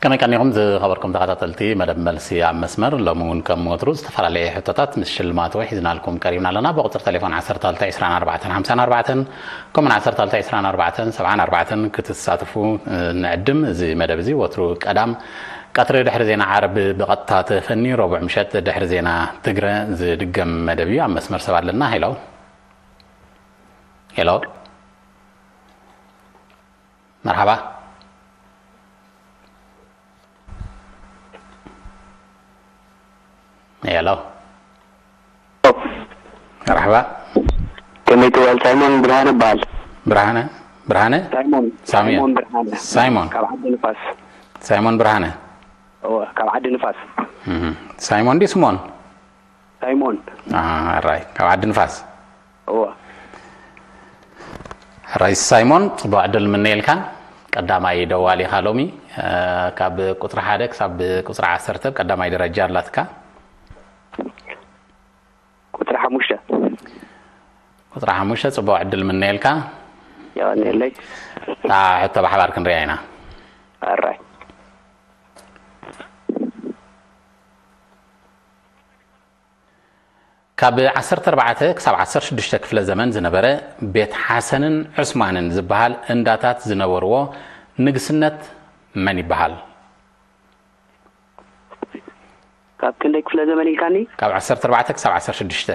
ከመይ ቀኒኹም ዝኸበርኩም ተኸታተልቲ መደብ መልሲ ኣብ መስመር? ሎሚ እውን ከም ወትሩ ዝተፈላለየ ሕቶታት ምስ ሽልማት ወይ ሒዝናልኩም ቀሪብና ኣለና። ብቁፅሪ ቴሌፎን ዓሰርተ ክልተ ዕስራን ኣርባዕተን ሓምሳን ኣርባዕተን ከምኡን ዓሰርተ ክልተ ዕስራን ኣርባዕተን ሰብዓን ኣርባዕተን ክትሳትፉ ንዕድም። እዚ መደብ እዚ ወትሩ ቀዳም ቀትሪ ድሕሪ ዜና ዓርብ ብቐጥታ ተፈኒ፣ ረቡዕ ምሸት ድሕሪ ዜና ትግረ ዝድገም መደብ እዩ። ኣብ መስመር ሰብ ኣለና። ሄሎ፣ ሄሎ፣ መርሓባ። ሄሎ፣ መርሓባ። ከመይ ትውዕል? ሳይሞን ብርሃነ እበሃል። ብርሃነ፣ ብርሃነ። ሳይሞን ሳሙኤል። ሳይሞን ብርሃነ። ሳይሞን። ካብ ዓዲ ንፋስ። ሳይሞን ብርሃነ። እወ፣ ካብ ዓዲ ንፋስ። እህ። ሳይሞን ድዩ ስሞን? ሳይሞን። ኣራይ፣ ካብ ዓዲ ንፋስ። እወ። ራይ ሳይሞን፣ ጽቡቕ ዕድል ምነየልካ። ቀዳማይ ደዋሊ ኢኻ ሎሚ። እ፣ ካብ ቁጽሪ ሓደ ክሳብ ቁጽሪ ዓሰርተ ቀዳማይ ደረጃ ኣላትካ። ቁጽሪ ሓሙሽተ። ቁጽሪ ሓሙሽተ፣ ጽቡቕ ዕድል ምነየልካ። የቐንየለይ። እታ ሕቶ ብሓባር ክንሪኣ ኢና። ኣራይ። ካብ ዓሰርተ ኣርባዕተ ክሳብ ዓሰርተ ሽዱሽተ ክፍለ ዘመን ዝነበረ ቤት ሓሰንን ዑስማንን ዝበሃል እንዳታት ዝነበርዎ ንግስነት መን ይበሃል? ካብ ክንደይ ክፍለ ዘመን ኢልካኒ? ካብ ዓሰርተ ኣርባዕተ ክሳብ ዓሰርተ ሽዱሽተ።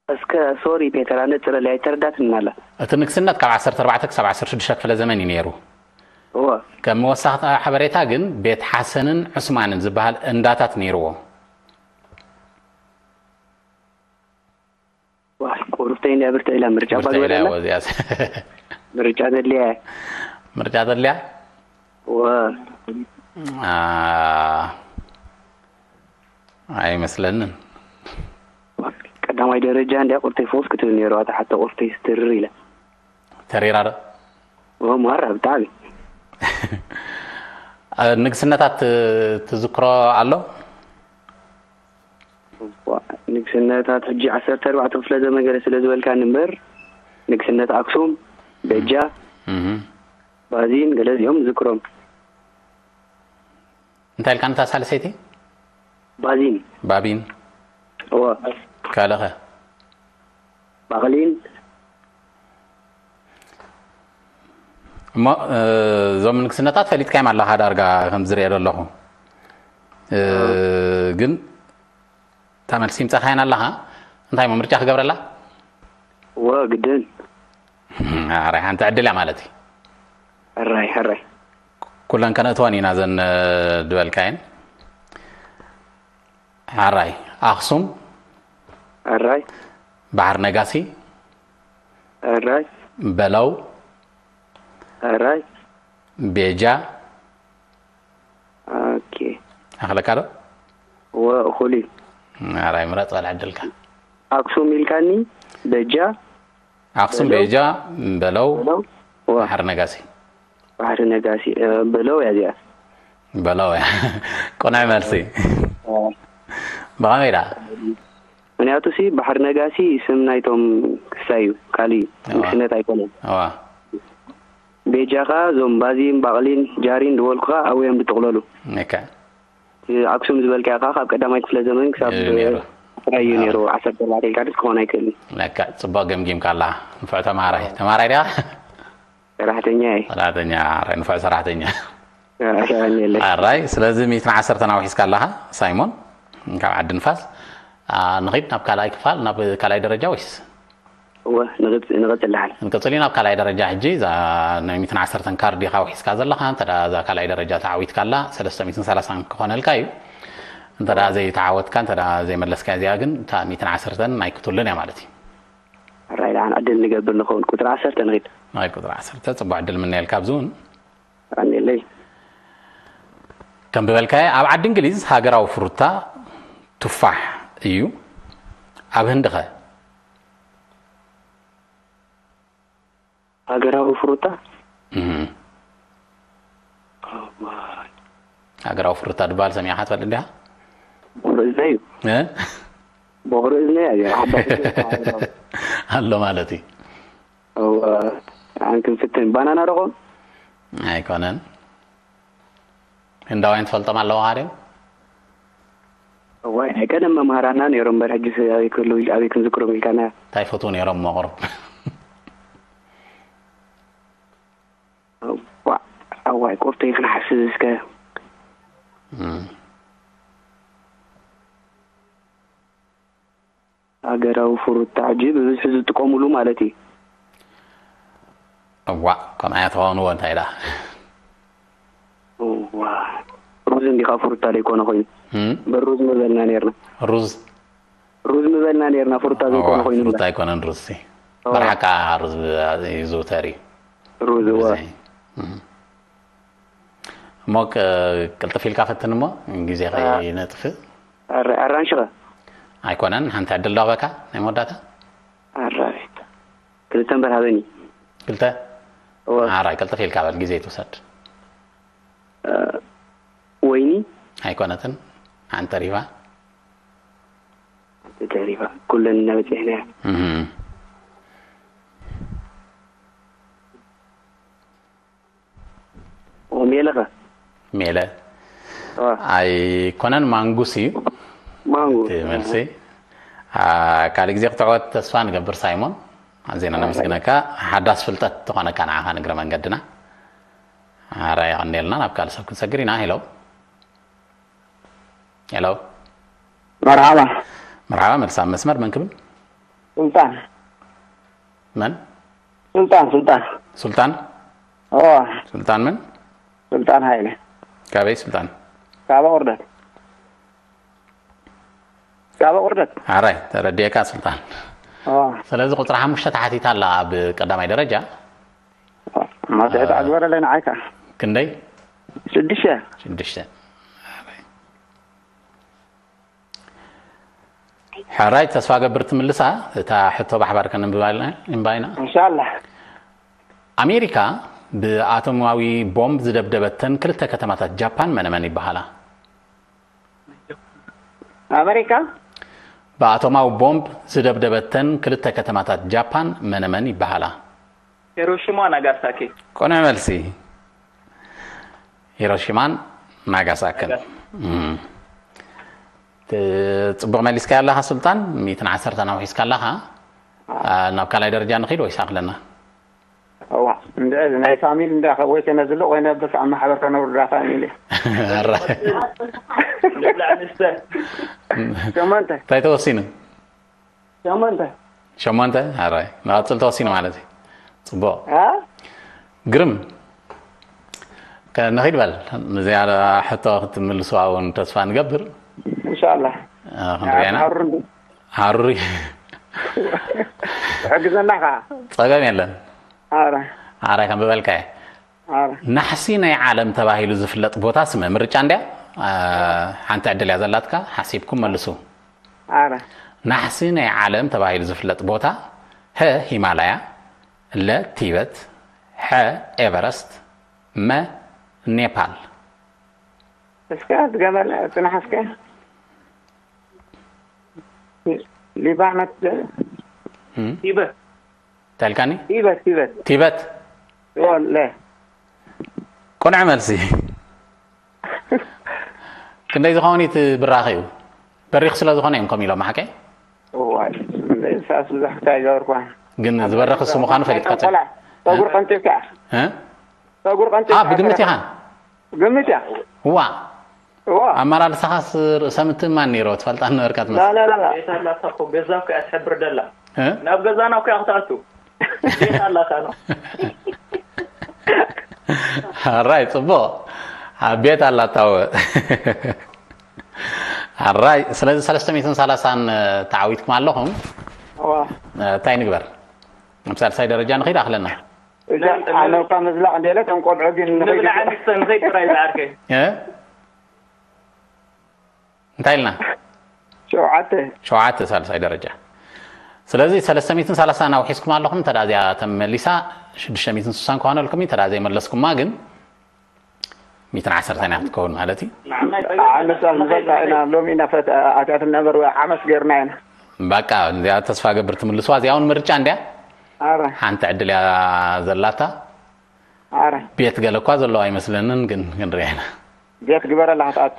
እስከ ሶሪ ፔተር፣ ኣነጽረለይ፣ ኣይተረዳትንን ኣላ። እቲ ንግስነት ካብ ዓሰርተ ኣርባዕተ ክሳብ ዓሰርተ ሽዱሽተ ክፍለ ዘመን እዩ ነይሩ። እወ። ከም መወሳኽታ ሓበሬታ ግን ቤት ሓሰንን ዑስማንን ዝበሃል እንዳታት ነይርዎ። ዋይ፣ ቁሩፍተይ እንድያ ብርትዕ ኢላ፣ ምርጫ እባ ብርትዕ ኢላ ግበረላ። እያ እዚኣስ። ምርጫ ዘድልያ እያ። ምርጫ ዘድልያ? እወ። አ፣ ኣይመስለንን። ቀዳማይ ደረጃ እንድያ ቁርተይ ፎስ ክትብል ነይሩ፣ ኣታ ሓቶ ቁርተይ ስትርር ኢለ። ተሪራ ዶ? እወ፣ ማራ ብጣዕሚ። አ፣ ንግስነታት ትዝክሮ ኣሎ? ንግስነታት ሕጂ ዓሰርተ ኣርባዕተ ክፍለ ዘመን ገለ ስለ ዝበልካኒ እምበር፣ ንግስነት ኣክሱም፣ በጃ፣ እህ። ባዚን ገለ እዚኦም ዝክሮም። እንታይ ኢልካ ነታ ሳልሰይቲ? ባዚን። ባቢን። እወ። ካልእኸ? ባቕሊን። እሞ፣ እ፣ እዞም ንግስነታት ፈሊጥካዮም ኣለኻ ዳርጋ ከም ዝሪኦ ዘለኹ። እ፣ ግን እታ መልሲ ይምጻኻየን ኣለኻ? እንታይ እሞ ምርጫ ክገብረላ? እወ፣ ግድን። ኣራይ ሓንቲ ዕድል እያ ማለት እዩ። ሕራይ፣ ሕራይ። ኩለን ከነእትወን ኢና ዘን፣ እ፣ ድበልካየን። ኣራይ፣ ኣኽሱም፣ ሕራይ፣ ባሕሪ ነጋሲ፣ ሕራይ፣ በለው፣ ሕራይ። ቤጃ። ኦኬ። ኣኽለካ ዶ? እወ፣ እኹል እዩ። ኣራይ፣ ምረጽ፣ ቃል ዕድልካ። ኣክሱም ኢልካኒ፣ በጃ፣ ኣኽሱም፣ በለው። ቤጃ፣ በለው፣ በለው። እወ፣ ባሕሪ ነጋሲ። ባሕሪ ነጋሲ፣ እ፣ በለው እያ እዚኣ። በለው እያ። ቁኑዕ መልሲ። እወ። ብኸመይ ደኣ? ምክንያቱ ሲ ባሕሪ ነጋሲ ስም ናይቶም ክስታይ እዩ፣ ካልእ እዩ። እወ። ንግስነት ኣይኮነን። እዋ። ቤጃ ኸኣ እዞም ባዚን፣ ባቕሊን፣ ጃሪን ዝበልኩ ኸኣ ኣብኡ እዮም ዝጥቕለሉ። ልክዕ። እቲ ኣክሱም ዝበልካዮ ኸኣ ካብ ቀዳማይ ክፍለ ዘመን ክሳብ እዩ ነይሩ። ጥራይ እዩ እወ። ነይሩ። ዓሰርተ ኣርባዕተ ኢልካ ደስ ክኾን ኣይክእልን። ልክዕ። ጽቡቕ ገምጊምካ ኣላ። ንፉዕ ተምሃራይ። ተምሃራይ ዲኻ? ሰራሕተኛ እየ። ሰራሕተኛ፣ ኣራይ ንፉዕ ሰራሕተኛ። እ፣ የቐንየለይ። ኣራይ፣ ስለዚ ሚእትን ዓሰርተን ኣውሒስካ ኣለኻ ሳይሞን፣ ካብ ዓዲ ንፋስ። አ፣ ንኺድ ናብ ካልኣይ ክፋል፣ ናብ ካልኣይ ደረጃ ወይስ? እወ፣ ንቕጽ-፣ ንቕጽል ደሓን። ንቀጽል ናብ ካልኣይ ደረጃ ሕጂ። እዛ ናይ ሚእትን ዓሰርተን ካርድ ኢኻ ውሒስካ ዘለኻ። እንተ ደኣ እዛ ካልኣይ ደረጃ ተዓዊትካላ፣ ሰለስተ ሚእትን ሰላሳን ክኾነልካ እዩ። እንተ ደኣ ዘይተዓወትካ፣ እንተ ደኣ ዘይመለስካ እዚኣ ግን፣ እታ ሚእትን ዓሰርተን ናይ ክትሉን እያ ማለት እዩ። ሕራይ ደሓን ዕድል ንገብር ንኸውን። ቁጽሪ ዓሰርተ ንኺድ። ናይ ቁጽሪ ዓሰርተ ጽቡቕ ዕድል ምነየልካ ኣብዚ እውን። የቐንየለይ። ከም ዝበልካዮ፣ ኣብ ዓዲ እንግሊዝ ሃገራዊ ፍሩታ ቱፋሕ እዩ። ኣብ ህንዲ ኸ? ሃገራዊ ፍሩታ? እህ። ሃገራዊ ፍሩታ ድበሃል ሰሚዕኻ ትፈልጥ ዲኻ? ርእሰ እዩ። እ? ብቑሪ እዝነይ ኣየ ሓባሽ ኣሎ ማለት እዩ። ኣን ክንፍትን ባናና ደኾን ኣይኮነን። ህንዳውያን ትፈልጦም ኣለዉ ድዮም? እዋይ ናይ ቀደም መምሃራና ነይሮም እምበር ሕጂ ኣበይ ክህልው ኢል- ኣበይ ክንዝክሮም ኢልካና። እንታይ ፈትዉ ነይሮም መቕሩብ? እዋ- እዋይ ቆፍተይ ክንሓስብ እስከ። ሃገራዊ ፍሩታ ሕጂ ብብዝሒ ዝጥቀሙሉ ማለት እዩ። እዋ ከምኣ እያ ትኸውን። እዎ እንታይ ዳ እዋ ሩዝ እንዲኻ ፍሩታ ዘይኮነ ኮይኑ። እምበር ሩዝ ምበልና ነርና። ሩዝ ሩዝ ምበልና ነርና ፍሩታ ዘይኮነ ኮይኑ። ፍሩታ ኣይኮነን ሩዝ። በርሓቃ ሩዝ ይዝውተር እዩ። ሩዝ እዋ እሞ ቅልጥፍ ኢልካ ፈትን እሞ ግዜ ከይነጥፍእ። ኣራንሽኸ ኣይኮነን ሓንቲ ዕድል ዳበካ ናይ መወዳእታ። ኣራይ ክልተ እምበር ሃበኒ። ክልተ ኣራይ ቅልጥፍ ኢልካ በል ግዜ ትውሰድ። ወይኒ ኣይኮነትን ሓንቲ ተሪፋ። ተሪፋ ኩለን እናበፅሕና ሜለኸ ሜለ ኣይኮነን ማንጉስ እዩ። ማንጎ እቲ መልሲ ካልእ ግዜ ክትዕወት ተስፋ ንገብር ሳይሞን። ኣዜና ነመስግነካ። ሓዳስ ፍልጠት ዝኾነካ ንዓኻ ንግረ መንገድና። ኣራ የቐንየልና። ናብ ካልእ ሰብ ክንሰግር ኢና። ሄሎ ሄሎ መርሓባ መርሓባ። መልሳ መስመር መን ክብል? ሱልጣን መን? ሱልጣን ሱልጣን ሱልጣን ኦ ሱልጣን መን? ሱልጣን ሃይለ ካበይ ሱልጣን? ካብ ቁርደት ካብ ቁርደት ኣራይ ተረዲኤካ ሱልጣን። ኦ ስለዚ ቁፅሪ ሓሙሽተ ተሓቲታ ኣላ ኣብ ቀዳማይ ደረጃ። ማስዕት ኣግበረለይ ንዓይካ ክንደይ? ሽዱሽተ ሽዱሽተ። ሕራይ ተስፋ ገብር ትምልሳ። እታ ሕቶ ባሕባር ከነንብባ ኢልና። እንሻላ ኣሜሪካ ብኣቶማዊ ቦምብ ዝደብደበተን ክልተ ከተማታት ጃፓን መነመን ይበሃላ? ኣሜሪካ ብኣቶማዊ ቦምብ ዝደብደበተን ክልተ ከተማታት ጃፓን መነመን ይበሃላ? ሂሮሺማ ናጋሳኪ። ቅኑዕ መልሲ። ሂሮሺማን ናጋሳክን። እም። ት- ጽቡቕ መሊስካ ኣለኻ ሱልጣን። ሚእትን ዓሰርተን ኣውሒስካ ኣለኻ። ኣ፣ ናብ ካልኣይ ደረጃ ንኺድ ወይስ ኣኽለና? እዋ እንድዒ ናይ ፋሚሊ እንዳ ወይ ከነዝልቕ ወይ ነብስ ኣብ ማሕበር ከነውርዳ ፋሚሊ ኣረ፣ ንብላዕ ንስተ። ሸሞንተ እንታይ ተወሲኑ? ሸሞንተ ሸሞንተ። ኣረ፣ ንቐጽል ተወሲኑ ማለት እዩ። ጽቡቕ። አ ግርም። ከ- ንኺድ በል። ንዚያዳ ሕቶ ክትምልስዋ እውን ተስፋ ንገብር። እንሻላ እ፣ ክንሪኤና። ሓሩር እንዲ ሃሩሪ። ትሕግዘና ኸዓ ጸገም የለን። ኣረ ኣረ፣ ከም ዝበልካየ። ኣረ ናሕሲ ናይ ዓለም ተባሂሉ ዝፍለጥ ቦታ ስመ ምርጫ እንድያ። እ፣ ሓንቲ ዕድል እያ ዘላትካ። ሓሲብኩም መልሱ። ኣረ ናሕሲ ናይ ዓለም ተባሂሉ ዝፍለጥ ቦታ፣ ሀ ሂማላያ፣ ለ ቲበት፣ ሐ ኤቨረስት፣ መ ኔፓል። እስከ ትገመል ጽናሕ እስከ ሊባኖስ እም? ቲበት እንታይ ኢልካኒ? ቲበት ቲበት ቲበት። ወለ ቅኑዕ መልሲ። ክንደይ ዝኸውን እቲ ብራኺ እዩ? በሪኽ ስለ ዝኾነ እዮም ከም ኢሎም ሓቀይ። እዋይ ሳስ ብዙሕ እንታይ ገበርኳ ግን ዝበረኽ እሱ ምዃኑ ፈሊጥካ ጸ- ቆላ ጸጉር ቀንጢብካ እ? ጸጉር ቀንጢብካ አ፣ ብግምት ኢኻ? ግምት እያ እዋ እዋ ኣመላልሳኻስ ርእሰ ምትእምማን ነይሮ ትፈልጣ ነበርካ ትመስል። ላላላላ ቤት ኣላታ እኮ ገዛ እኮ እያ ትሕብር ደላ እ? ናብ ገዛና እኮ እያ ክትኣቱ ቤት ኣላታ ነው ኣራይ ጽቡቕ ኣብ ቤት ኣላታወ ኣራይ። ስለዚ ሰለስተ ሚእትን ሰላሳን ተዓዊትኩም ኣለኹም። እዋ እንታይ ንግበር? ኣብ ሳልሳይ ደረጃ ንኸይድ ኣኽለና። እዛ ኣነ እኳ ምዝላቕ እንደለ ከም ቆልዑ ግን ንኸይድ ንብላዕ ንስተ ንኸይድ ጥራይ ዝዓርከይ እ? እንታይ ኢልና? ሸውዓተ ሸውዓተ ሳልሳይ ደረጃ። ስለዚ ሰለስተ ሚእትን ሰላሳን ኣውሒስኩም ኣለኹም። እንተ ደኣ እዚኣ ተመሊሳ ሽዱሽተ ሚእትን ስሳን ክኾነልኩም እዩ። እንተ ደኣ ዘይመለስኩማ ግን ሚእትን ዓሰርተን እያ ክትከውን ማለት እዩ። ኣነሳ ንፈልጣ ኢና ሎሚ ኢና ፈት ኣትያት ነበር ዓመት ገርና ኢና በቃ እዚኣ ተስፋ ገብር ትምልስዋ። እዚኣ እውን ምርጫ እንድያ። ኣረ ሓንቲ ዕድል እያ ዘላታ። ኣረ ቤት ገለ እኳ ዘለዋ ኣይመስለንን፣ ግን ክንሪኣ ኢና። ቤት ግበረላ ክትኣቱ።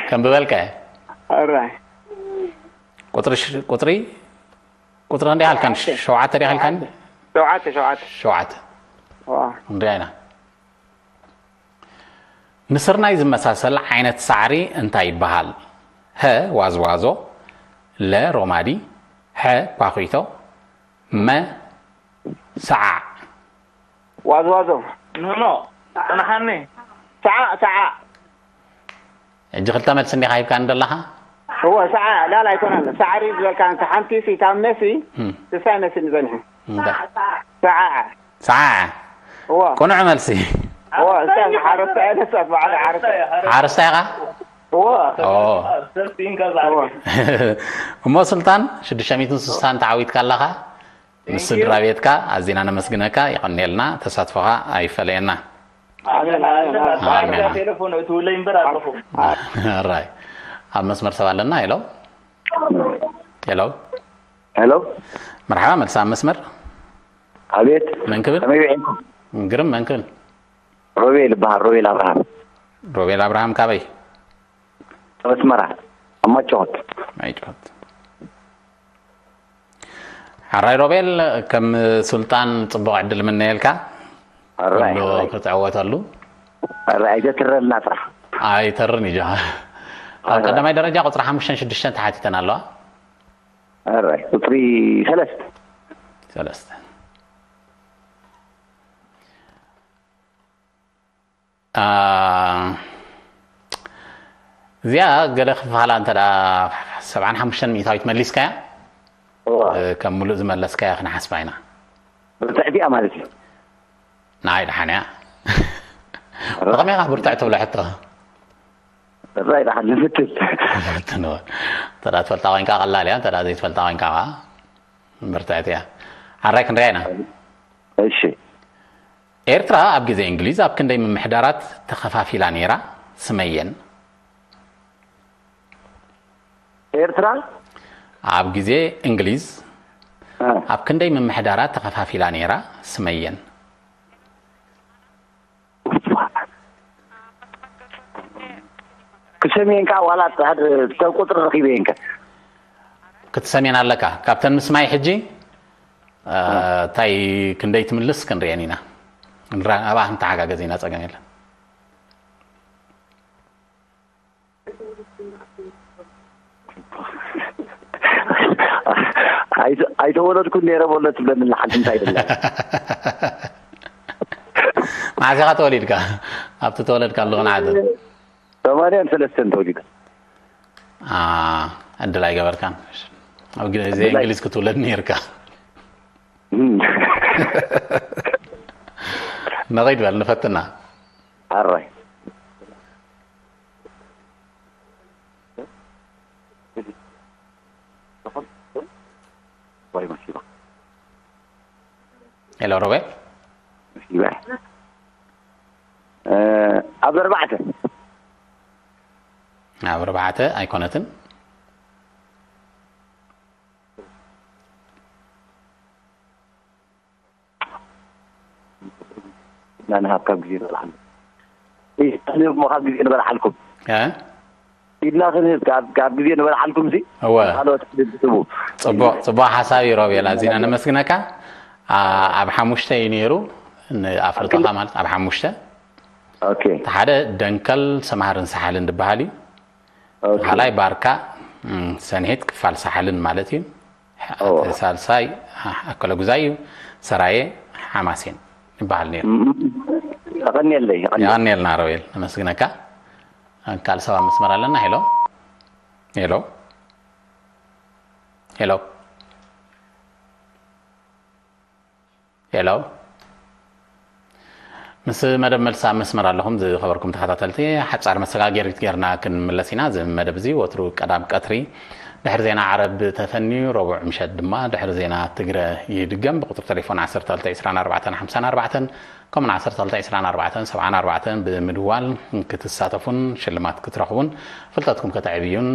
ከም ብበልካ እየ። ኣረ ቁፅሪ ሽ- ቁፅሪ ቁፅሪ ክንደይ ሃልካን? ሸውዓተ ዲኻ ኢልካኒ? ሸውዓተ ሸውዓተ ሸውዓተ ዋ ክንሪኣ ኢና። ንስርናይ ዝመሳሰል ዓይነት ሳዕሪ እንታይ ይበሃል? ሀ ዋዝዋዞ፣ ለ ሮማዲ፣ ሐ ኳኺቶ፣ መ ሰዓዕ። ዋዝዋዞ ኖኖ ጽንሓኒ ሰዓዕ ሰዓዕ ሕጂ ክልተ መልሲ እንዲኻ ሂብካኒ ዘለኻ? እወ ሰዓዕ ላል ኣይኮነን ሳዕሪ ዝበልካ እንተ ሓንቲ ሲ ታብ መሲ እም፣ ክሳይ መሲ ንጸንሐ እንዳ- ሰዓዕ ሰዓዕ። እወ ቅኑዕ መልሲ። እወ እሳ ሓረስታይ ነሳት በዓል ሓረስታይ ሓረስታይ ኢኻ? እወ ኦ። እወ እሞ ስልጣን ሽዱሽተ ሚእትን ስሳን ተዓዊትካ ኣለኻ። ምስ ስድራ ቤትካ ኣዚና ነመስግነካ። ይቐንየልና። ተሳትፎኻ ኣይፈለየና። ኣሜን ኣሜን ኣሜን። ኣሜን። ቴሌፎን እትውለይ እምበር ኣለኹ። ራይ ኣብ መስመር ሰብ ኣለና። ሄሎ ሄሎ ሄሎ መርሓባ። መልሳ ኣብ መስመር ኣቤት መን ክብል? ከመይ ውዒልኩም? ግርም መን ክብል? ሮቤል ይበሃል። ሮቤል ኣብርሃም ሮቤል ኣብርሃም ካበይ? ካብ ኣስመራ ኣብ ማይጨወት። ማይጨወት። ሓራይ ሮቤል ከም ሱልጣን ጽቡቕ ዕድል ምነየልካ። ኣራይ ኩሉ ክትዕወተሉ። ኣራይ ኣይተትረልና ጥራሕ። ኣይተርን እዩ። ኣብ ቀዳማይ ደረጃ ቁፅሪ ሓሙሽተን ሽዱሽተን ተሓቲተን ኣለዋ። ኣራይ ቁፅሪ ሰለስተ ሰለስተ አ፣ እዚኣ ገለ ክፋላ እንተ ደኣ ሰብዓን ሓሙሽተን ሚእታዊት መሊስካያ፣ እዋ እ፣ ከም ሙሉእ ዝመለስካያ ክንሓስባ ኢና። ብርትዕቲ እያ ማለት እዩ። ንዓይ ደሓን እያ። ብኸመይ ኢኻ ብርትዕ ትብሎ ሕቶ? ራይ ደሓን ንፍትን። ፍትን እወ። እንተ ደኣ ትፈልጣ ኮይንካ ቀላል እያ፣ እንተ ደኣ ዘይትፈልጣ ኮይንካ ኸዓ ብርትዕቲ እያ። ሓራይ ክንሪኣ ኢና። እሺ ኤርትራ ኣብ ግዜ እንግሊዝ ኣብ ክንደይ ምምሕዳራት ተኸፋፊላ ነይራ? ስመየን። ኤርትራ ኣብ ግዜ እንግሊዝ እ፣ ኣብ ክንደይ ምምሕዳራት ተኸፋፊላ ነይራ? ስመየን። ክሰምየንካ ዋላ ሓደ ሰብ ቁፅሪ ረኺበየንካ ክትሰምየን ኣለካ። ካብተን ምስማይ ሕጂ እ፣ እንታይ ክንደይ ትምልስ ክንሪአን ኢና። ንራ-፣ ኣብኣ ክንተሓጋገዝ ኢና፣ ጸገም የለን። ኣይተ- ኣይተወለድኩን ነይረ በሎ ትብለኒ ሓንቲ እንታይ ደላ መዓስ ኢኻ ተወሊድካ? ኣብቲ ተወለድካሉ ክንዓዘ። ሰማንያን ሰለስተን ተወሊደ አ፣ ዕድል ኣይገበርካን። ኣብ ግዜ ዕድል ኣይ- እንግሊዝ ክትውለድ ነይርካ። እም። ነቒድ በል ንፈትና። ኣራይ ወይ መሲባ ሄሎ ሮቤል። መሲባ እ፣ ኣብ ኣርባዕተ ኣብ ኣርባዕተ ኣይኮነትን። ናንሃብ ካብ ግዜ ንበልሓሉ ኢድና ንህብ ሞ ካብ ግዜ ንበልሓልኩም እ? ኢድና ክንህብ ካብ ካብ ግዜ ንበልሓልኩም ሲ እወ። ካልኦት ትቡ ጽቡቕ ጽቡቕ ሓሳብ እዩ ሮቤል፣ ኣዚና ነመስግነካ። አ፣ ኣብ ሓሙሽተ እዩ ነይሩ ንኣፍልጦኻ ማለት ኣብ ሓሙሽተ ኦኬ እቲ ሓደ ደንከል ሰምሃርን ሰሓልን ዝበሃል እዩ። ኦኬ ካልኣይ ባርካ እም፣ ሰንሒት ክፋል ሳሕልን ማለት እዩ። ኦ። እቲ ሳልሳይ ኣከለጉዛይ እዩ። ሰራየ ሓማሴን ይበሃል ነይሩ። ተቐንየለይ ይቐንየ የቐንየልና ሮቤል፣ ነመስግነካ። ካልእ ሰብ ኣብ መስመር ኣለና። ሄሎ ሄሎ ሄሎ ሄሎ ምስ መደብ መልሲ ኣብ መስመር ኣለኹም። ዝኸበርኩም ተኸታተልቲ፣ ሓጻር መሰጋገሪት ጌርና ክንምለስ ኢና። እዚ መደብ እዚ ወትሩ ቀዳም ቀትሪ ድሕሪ ዜና ዓረብ ተፈንዩ፣ ረቡዕ ምሸት ድማ ድሕሪ ዜና ትግረ ይድገም። ብቁጽሪ ቴሌፎን ዓሰርተ ክልተ ዕስራን ኣርባዕተን ሓምሳን ኣርባዕተን ከምኡን ዓሰርተ ክልተ ዕስራን ኣርባዕተን ሰብዓን ኣርባዕተን ብምድዋል ክትሳተፉን ሽልማት ክትረኽቡን ፍልጠትኩም ከተዕብዩን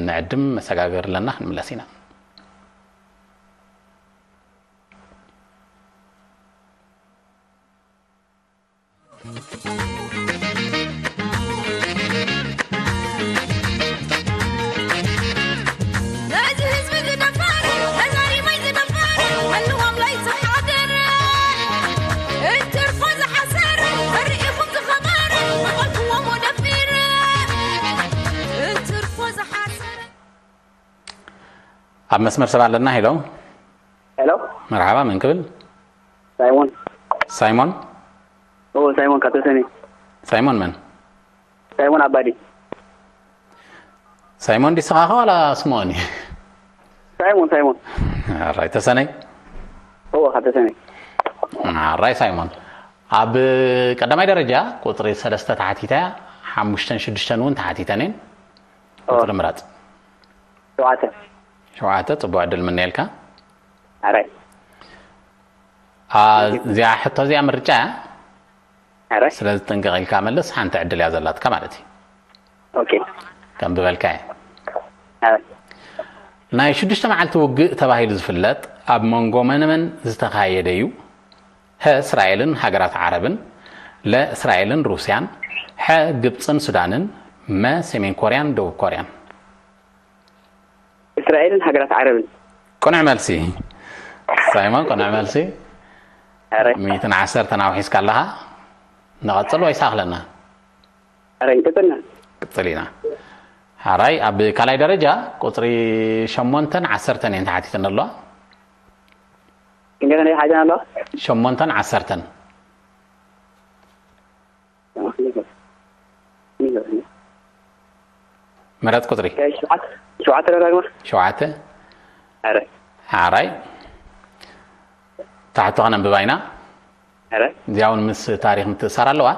ንዕድም። መሰጋገሪ ኣለና፣ ክንምለስ ኢና። ኣብ መስመር ሰብ ኣለና። ሄሎ። ሄሎ። መርሓባ፣ መን ክብል? ሳይሞን። ሳይሞን። ኦ ሳይሞን ካብ ተሰነይ። ሳይሞን መን? ሳይሞን ኣባዲ። ሳይሞን ዲስኻ ኸ ዋላ ስምኦን እዩ? ሳይሞን ሳይሞን። ኣራይ ተሰነይ። ኦ ካብ ተሰነይ። ኣራይ ሳይሞን፣ ኣብ ቀዳማይ ደረጃ ቁፅሪ ሰለስተ ተሓቲተ፣ ሓሙሽተን ሽዱሽተን እውን ተሓቲተን እየን። ቁፅሪ ምረፅ። ሸውዓተ። ሸውዓተ። ፅቡቅ ዕድል ምነየልካ። ኣራይ። አ፣ እዚኣ ሕቶ እዚኣ ምርጫ እያ። ኣራይ። ስለዚ ጥንቅቕ ኢልካ መልስ፣ ሓንቲ ዕድል እያ ዘላትካ ማለት እዩ። ኦኬ። ከም ዝበልካ እየ። ኣራይ። ናይ ሽዱሽተ መዓልቲ ውግእ ተባሂሉ ዝፍለጥ ኣብ መንጎ መን መን ዝተኻየደ እዩ? ሀ እስራኤልን ሃገራት ዓረብን፣ ለ እስራኤልን ሩስያን፣ ሐ ግብፅን ሱዳንን፣ መ ሰሜን ኮርያን ደቡብ ኮርያን። እስራኤልን ሃገራት ዓረብን። ቅኑዕ መልሲ ሳይሞን፣ ቅኑዕ መልሲ። ኣራይ። ሚእትን ዓሰርተን ኣውሒስካ ኣለኻ። ንቐፅል ወይስ ኣኽለና? ኣራይ እንቀፅልና። ቅፅል ኢና። ሓራይ ኣብ ካልኣይ ደረጃ ቁፅሪ ሸሞንተን ዓሰርተን እየን ተሓቲተን ኣለዋ። ክንደይ ክንደይ ሓይተን ኣለዋ? ሸሞንተን ዓሰርተን። ምረፅ ቁፅሪ። ሸውዓተ ሸውዓተ ደጋግማ። ሸውዓተ። ኣረ ሓራይ ታሕቶ ከነንብባ ኢና። ኣረ እዚኣ እውን ምስ ታሪክ ምትእሳር ኣለዋ።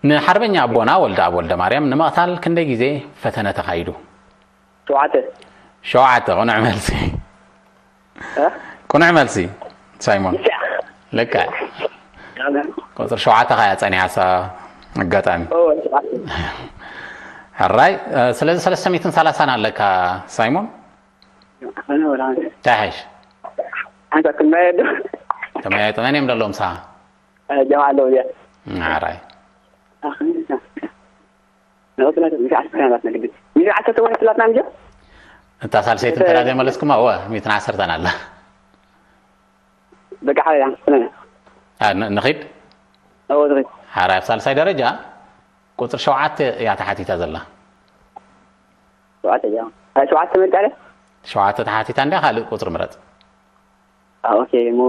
ንሓርበኛ ኣቦና ወልደኣብ ወልደማርያም ንምቕታል ክንደይ ግዜ ፈተነ ተኻይዱ? ሸውዓተ ሸውዓተ። ቅኑዕ መልሲ። እ? ቅኑዕ መልሲ ሳይሞን። ልክዕ። ቁፅሪ ሸውዓተ ከያ ፀኒሓ እሳ ኣጋጣሚ። ኦ ሸውዓተ ሕራይ። ስለዚ ሰለስተ ሚእትን ሰላሳን ኣለካ ሳይሞን። ኣነ ወላ እንታይ ሓይሽ? ሓንሳ ክንመያየጥ ዶ? ተመያየጡ። መን እዮም ዘለዎም ምሳኻ? ጀማ ኣለዉ እዚኣ ሓራይ። ንቐፅላ ሚእቲ ዓሰርተ ናት ነግዲ ሚእቲ ዓሰርተ ወሒስላትና እንጆ እታ ሳልሰይቲ እንተ ዘይመለስኩማ እወ ሚእትን ዓሰርተን ኣላ። በቃ ሓያ አ፣ ን- ንኺድ። እዎ ዝኺድ ሓራይ ኣብ ሳልሳይ ደረጃ ቁፅሪ ሸውዓተ እያ ተሓቲታ ዘላ። ሸውዓተ እያ ሸውዓተ መርጫ ኣለ ሸውዓተ ተሓቲታ እንዲያ ካልእ ቁፅሪ ምረፅ። ኦኬ እሞ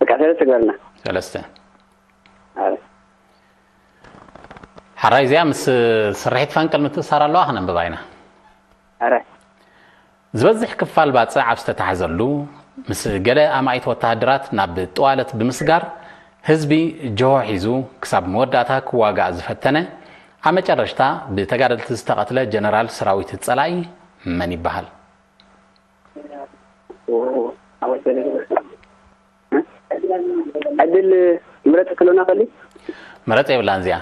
በቃ ሰለስተ ግበርና ሰለስተ። ኣረ ሓራይ እዚኣ ምስ ስርሒት ፈንቅል ምትእሳር ኣለዋ ክነንብባ ኢና። ኣረ ዝበዝሕ ክፋል ባፅዕ ኣብ ዝተታሕዘሉ ምስ ገለ ኣማኢት ወተሃደራት ናብ ጥዋለት ብምስጋር ህዝቢ ጅሆ ሒዙ ክሳብ መወዳእታ ክዋጋእ ዝፈተነ ኣብ መጨረሽታ ብተጋደልቲ ዝተቐትለ ጀነራል ሰራዊት ፀላኢ መን ይበሃል? ዕድል ምረጥ ክህልወና ከሊ ምረፅ የብላን እዚኣ።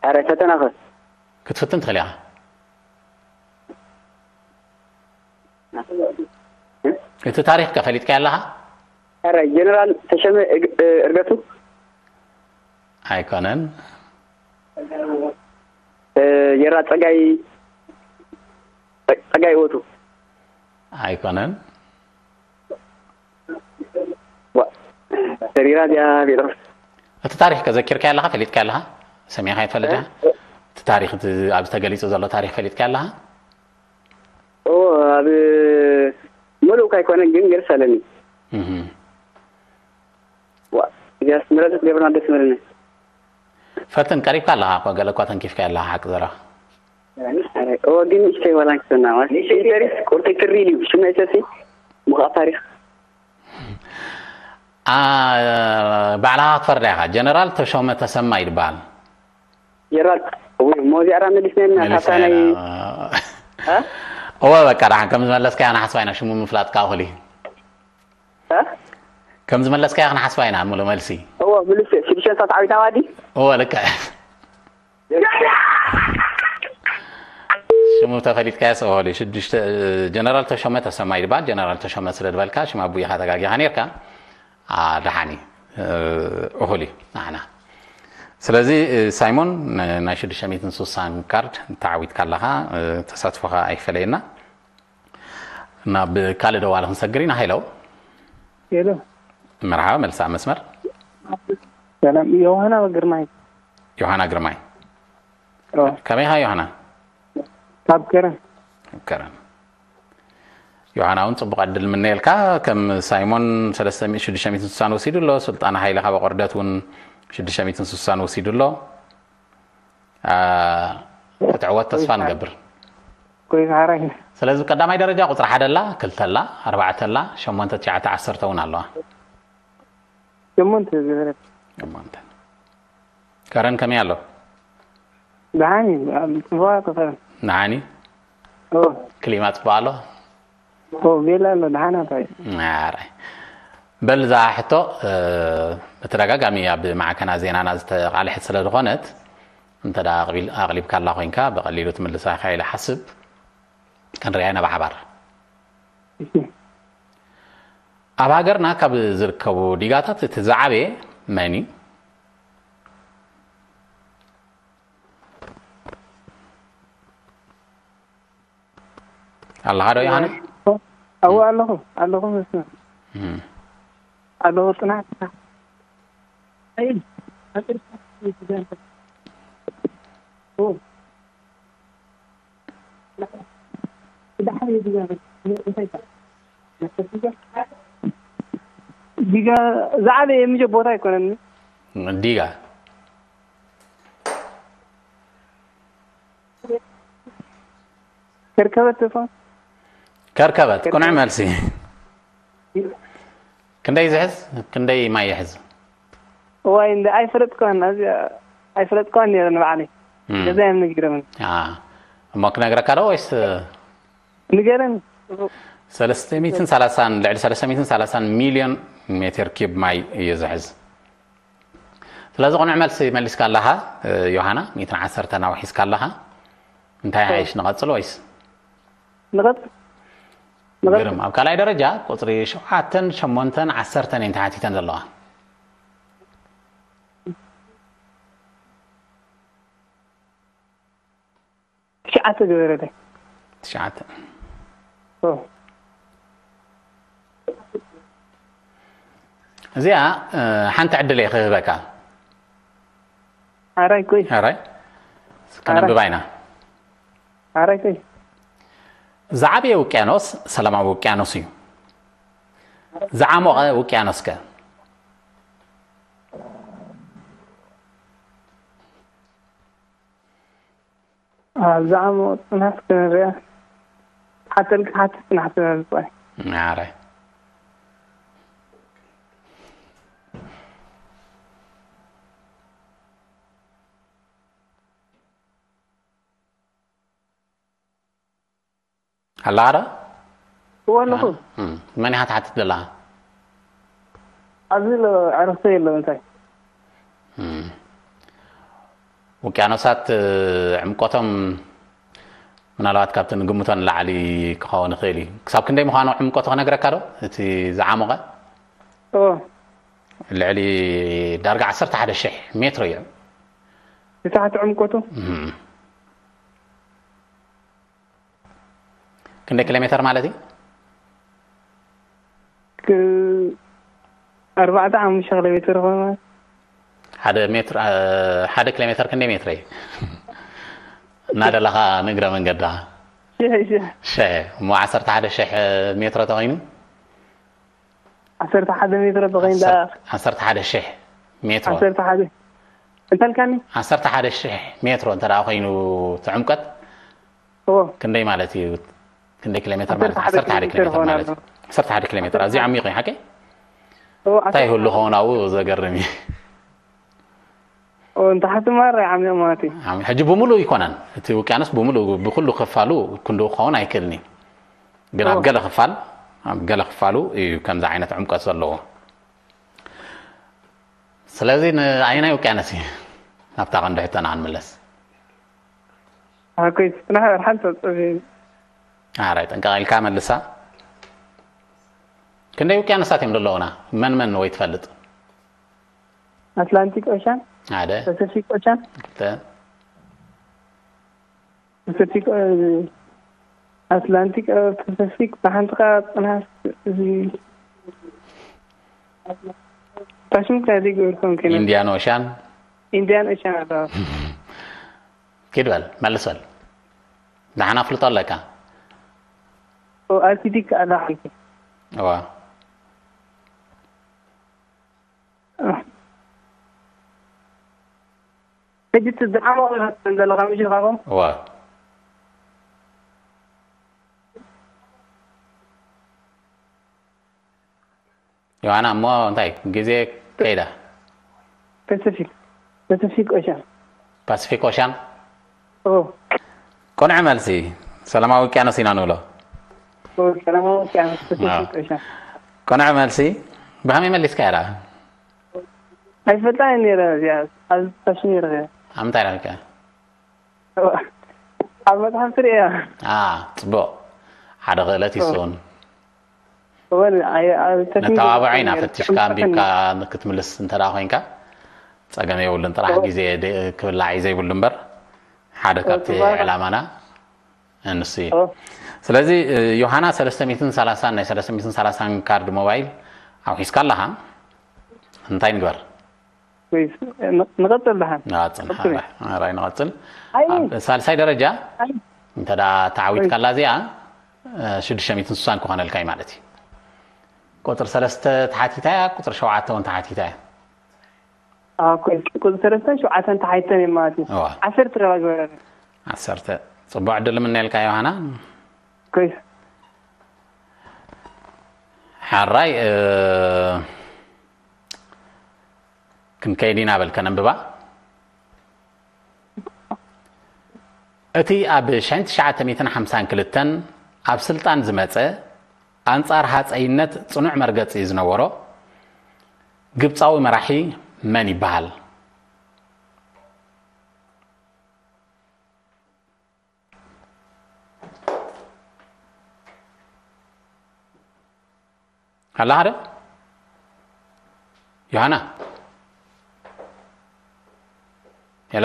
ኣረ ፈተና ከ ክትፍትን ትኽእል ኢኻ። እቲ ታሪኽ ከ ፈሊጥካ ኣለኻ? ኣረ ጀነራል ተሸመ እርገቱ ኣይኮነን። ጀራ ፀጋይ ፀጋይ ወቱ ኣይኮነን። ሰሪራ እዚኣ ጴጥሮስ እቲ ታሪኽ ከዘኪርካ ኣለኻ ፈሊጥካ ኣለኻ ሰሚዕካ ይትፈልጥ ዲኻ? እቲ ታሪኽ እቲ ኣብዚ ተገሊፁ ዘሎ ታሪኽ ፈሊጥካ ኣለኻ? ኦ ኣብ ሙሉእ እኳ ኣይኮነን ግን ገርስ ኣለኒ እህ። ዋ እዚኣስ ምረጥ ክትገብርና ደስ ምርኒ ፈትን ቀሪብካ ኣለኻ እኮ ገለ እኳ ተንኪፍካ ኣለኻ ሓቂ ዘረባ ኦ ግን ንእሽተይ ዋላ ንክሰና ማለት ንእሽተይ ተሪፍ ቁርጠይ ትሪ ኢሉ ሽም ናይ ሰብሲ ምኻእ ታሪክ ኣ፣ ባዕልኻ ክትፈርዳ ኢኻ። ጀነራል ተሾመ ተሰማ ይድበሃል። ጀነራል እሞ እዚኣ ዳ መሊስና ኢና ካብታ ናይ እወ በቃ ደሓን ከም ዝመለስካያ ንሓስባ ኢና ሽሙ ምፍላጥካ እኹል እዩ። ከም ዝመለስካያ ክንሓስባ ኢና ሙሉ መልሲ። እዎ ምልስ ሽዱሽተ ሰዓት ዓዊታ ዋዲ እወ ልክዕ። ሽሙ ተፈሊጥካዮ ሰብኣሉ ሽዱሽተ ጀነራል ተሾመ ተሰማ ይድበሃል። ጀነራል ተሾመ ስለ ዝበልካ ሽም ኣቡይኻ ተጋጊኻ ነርካ። ደሓኒ እኹል እዩ ንዓና። ስለዚ ሳይሞን ናይ ሽዱሽተ ሚእትን ስሳን ካርድ ተዓዊትካ ኣለኻ። ተሳትፎኻ ኣይፈለየና። ናብ ካልእ ደዋሊ ክንሰግር ኢና። ሄሎ ሄሎ መርሓባ መልሳ መስመር ሰላም ዮሃና ግርማይ ዮሃና ግርማይ ኦ፣ ከመይ ኢኻ ዮሃና? ካብ ከረን ከረን ዮሃና እውን ጽቡቕ ዕድል ምነየልካ። ከም ሳይሞን ሰለስተ ሚእቲ ሽዱሽተ ሚእትን ስሳን ወሲዱ ኣሎ። ስልጣን ሃይለ ካብ ኣቆርደት እውን ሽዱሽተ ሚእትን ስሳን ወሲዱ ኣሎ። ክትዕወት ተስፋ ንገብር። ኮይካ ሓራይ። ስለዚ ቀዳማይ ደረጃ ቁፅሪ ሓደ ኣላ፣ ክልተ ኣላ፣ ኣርባዕተ ኣላ፣ ሸሞንተ፣ ትሽዓተ፣ ዓሰርተ እውን ኣለዋ። ሸሞንተ ዝገበረት። ሸሞንተ። ከረን ከመይ ኣሎ? ደሓን እዩ። ኣብ ጽቡቕ ኣሎ ከረን። ንዓኒ ኦ ክሊማ ጽቡቕ ኣሎ? ኦ ቤላ ኣሎ ደሓን ኣታ እዩ። ኣራይ። በል እዛ ሕቶ እ፣ ብተደጋጋሚ ኣብ ማዕከና ዜናና ዝተቓልሐት ስለ ዝኾነት እንተ ደኣ ኣቕቢል- ኣቕሊብካላ ኮይንካ ብቐሊሉ ትምልሳ ኢኻ ኢለ ሓስብ። ክንሪኣ ኢና ብሓባር። እሺ። ኣብ ሃገርና ካብ ዝርከቡ ዲጋታት እቲ ዝዓበየ መን እዩ? ኣለኻ ዶ ዮሃና? ኣዎ ኣለኹ ኣለኹ መስመር እም። ኣለኹ ጽናሕ። ዲጋ ዝዓበየ ምጀ ቦታ ኣይኮነን። ዲጋ ከርከበት ተፋ ከርከበት ቅኑዕ መልሲ። ክንደይ ዝሕዝ? ክንደይ ማይ ይሕዝ? እዋይ እንደ ኣይፈለጥኳን ኣብዚ ኣይፈለጥኳን ነረ ንባዕለይ። እም። ገዛ እዮም ነጊረምን። አ፣ እሞ ክነግረካ ዶ ወይስ? ንገረን። ሰለስተ ሚእትን ሰላሳን፣ ልዕሊ ሰለስተ ሚእትን ሰላሳን ሚልዮን ሜትር ኪብ ማይ እዩ ዝሕዝ። ስለዚ ቅኑዕ መልሲ መሊስካ ኣለኻ ዮሃና፣ ሚእትን ዓሰርተን ኣውሒስካ ኣለኻ። እንታይ ሓይሽ ንቐጽል ወይስ? ንቐጽል። ንቐጽል። ግርም። ኣብ ካልኣይ ደረጃ ቁጽሪ ሸውዓተን ሸሞንተን ዓሰርተን እየን ተሓቲተን ዘለዋ። ትሽዓተ ገበረለይ። ትሽዓተ። ኦ። እዚኣ እ፣ ሓንቲ ዕድል እየ ክህበካ። ኣራይ ኮይ ኣራይ ከነንብባ ኢና። ኣራይ ኮይ ዝዓበየ ውቅያኖስ ሰላማዊ ውቅያኖስ እዩ። ዝዓሞቐ ውቅያኖስ ከ? ኣብዛ ዓሞ ጽናሕ ክንሪኣ ሓተልካ ሓቲ ጽናሕ ትበልጽ ኣራይ ኣላ ዶ? እዎ ኣለኹ እም፣ መን ኢኻ ትሓትት ዘለኻ? ኣብዚ ኣሎ ዕረፍቶ የሎ እንታይ እም። ውቅያኖሳት እ፣ ዕምቆቶም ምናልባት ካብቲ ንግምቶ ንላዕሊ ክኸውን ይኽእል እዩ። ክሳብ ክንደይ ምዃኑ ዕምቆቱ ክነግረካ ዶ? እቲ ዝዓሞቐ እዎ ልዕሊ ዳርጋ ዓሰርተ ሓደ ሽሕ ሜትሮ እዩ። ንታሕቲ ዕምቆቱ እም። ክንደይ ኪሎ ሜተር ማለት እዩ? ክ- ኣርባዕተ ሓሙሽተ ኪሎ ሜትር ይኾን ማለት ሓደ ሜትር እ፣ ሓደ ኪሎ ሜተር ክንደይ ሜትሮ እዩ? እናደለኻ ንእግረ መንገዳ ሽሕ ሽሕ ሸ እሞ ዓሰርተ ሓደ ሽሕ ሜትሮ ተኾይኑ ዓሰርተ ሓደ ሜትሮ ተኾይኑ ደኣ ዓሰርተ ሓደ ሽሕ ሜትሮ ዓሰርተ ሓደ እንተልካኒ ዓሰርተ ሓደ ሽሕ ሜትሮ እንተ ደኣ ኮይኑ እቲ ዕምቀት እዎ ክንደይ ማለት እዩ? ክንደይ ኪሎ ሜትር ማለት ዓሰርተ ሓደ ዓሰርተ ሓደ ኪሎ ሜትር ኾን ማለት ኣሎ ዓሰርተ ሓደ ኪሎ ሜትር ኣዝዩ ዓሚቕ እዩ ሓቂ እዎ እንታይ ይህሉ ኸውን ኣብኡ ዘገርም እዩ። እዎ እንተሓቲ ማራ ይዓሚቕ ማለት እዩ ዓሚ- ሕጂ ብምሉእ ይኮነን እቲ ውቅያኖስ ብምሉእ ብኩሉ ክፋሉ ክንድኡ ክኸውን ኣይክእልን እዩ። ግን ኣብ እዎ። ገለ ክፋል ኣብ ገለ ክፋሉ እዩ ከምዚ ዓይነት ዕምቀት ዘለዎ። ስለዚ ንኣየናይ ውቅያኖስ እዩ? ናብታ ቀንዲ ሕቶና ክንምለስ። ኣኮይ ጽናሕ ሓንቲ ጸብጸብ ኣራይ ጥንቃቕ ኢልካ መልሳ። ክንደይ ውቅያኖሳት እዮም ዘለውና? መን መን ወይ ትፈልጥ? ኣትላንቲክ ኦሻን ሓደ ፓሲፊክ ኦሻን ክልተ ፓሲፊክ ኣትላንቲክ ፓሲፊክ ብሓንቲ ካ ጽናሕ እዚ ፓሽን ከዚ ገርኩም ከነ ኢንዲያን ኦሻን ኢንዲያን ኦሻን ኣለዋ ኪድ በል መልስ በል። ደሓና ፍልጦ ኣለካ። ኣልሲዲ ከኣ ላዓልኩ። እዋ ሕጂ እቲ ዝዓመቑ ዘለኻ ምሽ ኢኻኹም? እዋ ዮሃና እሞ እንታይ ግዜ ከይዳ ፓሲፊክ ፓሲፊክ ኦሻን ፓሲፊክ ኦሻን ኦ ቅኑዕ መልሲ ሰላማዊ ውቅያኖስ ኢና ንብሎ ኦ ሰላማዊ ውቅያኖስ ፓሲፊክ ኦሻን ቅኑዕ መልሲ ብኸመይ መሊስካ ኢኻ ኣይፈልጣን ነይረ እዚኣ ኣብ ታሽኒ ረኸ ኣብ ምንታይ ረኺብካ ኣብ መጽሓፍ ትርእያ ኣ ጽቡቕ ሓደ ክእለት ይስውን ወል ኣይ ኣብ ተክኒክ ነተባብዖ ኢና ነይረ። ፈቲሽካ ኣንቢብካ ክትምልስ እንተ ደኣ ኮይንካ ጸገም የብሉን ጥራሕ ግዜ ደ- ክብላዕ እዩ ዘይብሉ እምበር ሓደ ካብቲ ጽቡቕ። ዕላማና ንሱ እዩ ኦ፣ ስለዚ እ፣ ዮሃና ሰለስተ ሚእትን ሰላሳን ናይ ሰለስተ ሚእትን ሰላሳን ካርድ ሞባይል ኣውሒስካ ኣለኻ እንታይ ንግበር ወይስ ን- ንቐጽል ደሓን ንቐጽል ቀጽል። ራይ ንቐጽል ኣይ ኣብ ሳልሳይ ደረጃ ኣይ እንተ ተዓዊትካላ እዚኣ ሽዱሽተ ሚእትን ስሳን ክኾነልካ እዩ ማለት እዩ ቁፅሪ ሰለስተ ተሓቲታ እያ ቁፅሪ ሸውዓተ እውን ተሓቲታ እያ ኦኬ ቁፅሪ ሰለስተን ሸውዓተን ተሓይተን እዮም ማለት እዩ እዋ ዓሰርተ ደባ ዝበረ ዓሰርተ ፅቡቅ ዕድል ምነልካ ዮሃና ኮይስ ሓራይ እ፣ ክንከይድ ኢና በል ከነንብባ እቲ ኣብ ሸሕን ትሽዓተ ሚእትን ሓምሳን ክልተን ኣብ ስልጣን ዝመጸ ኣንጻር ሃጸይነት ጽኑዕ መርገጺ ዝነበሮ ግብጻዊ መራሒ መን ይበሃል? ኣላ ሓደ ዮሃና ሄሎ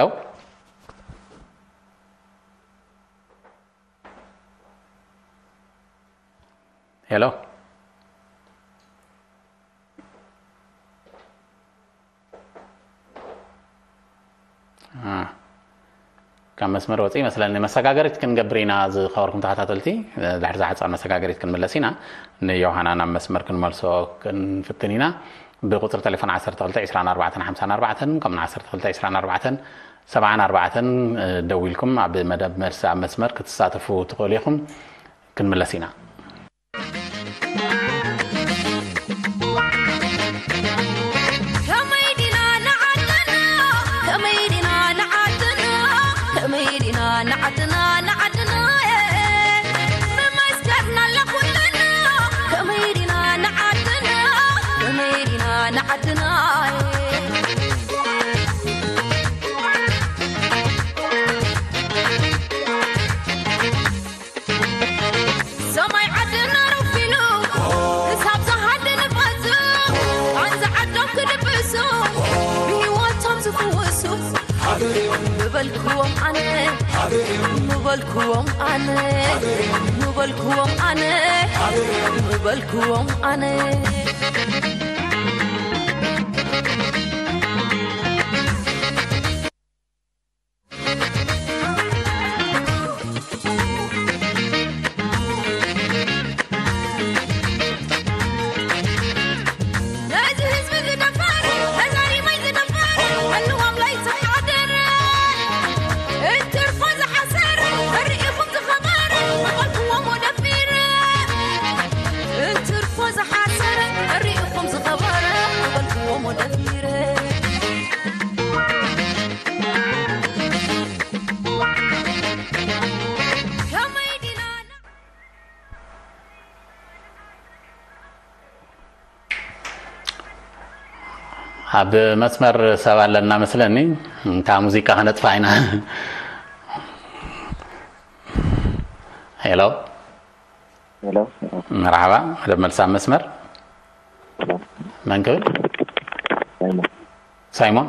ሄሎ ካብ መስመር ወፂ ይመስለኒ መሰጋገሪት ክንገብር ኢና ዝኸበርኩም ተኸታተልቲ ድሕሪ ዝሓፃር መሰጋገሪት ክንምለስ ኢና ንዮሃና ናብ መስመር ክንመልሶ ክንፍትን ኢና ብቁፅሪ ቴሌፎን ዓሰርተ ክልተ ዕስራን ኣርባዕተን ሓምሳን ኣርባዕተን ከምኡ ዓሰርተ ክልተ ዕስራን ኣርባዕተን ሰብዓን ኣርባዕተን ደዊልኩም ኣብ መደብ መልሲ ኣብ መስመር ክትሳተፉ ትኽእሉ ኢኹም ክንምለስ ኢና ምበልክዎም ኣነ ምበልክዎም ኣነ ምበልክዎም ኣነ ምበልክዎም ኣነ ኣብ መስመር ሰብ ኣለና መስለኒ እንታ ሙዚቃ ከነጥፋ ኢና ሄሎ ሄሎ መርሓባ መደብ መልሲ ኣብ መስመር መን ክብል ሳይሞን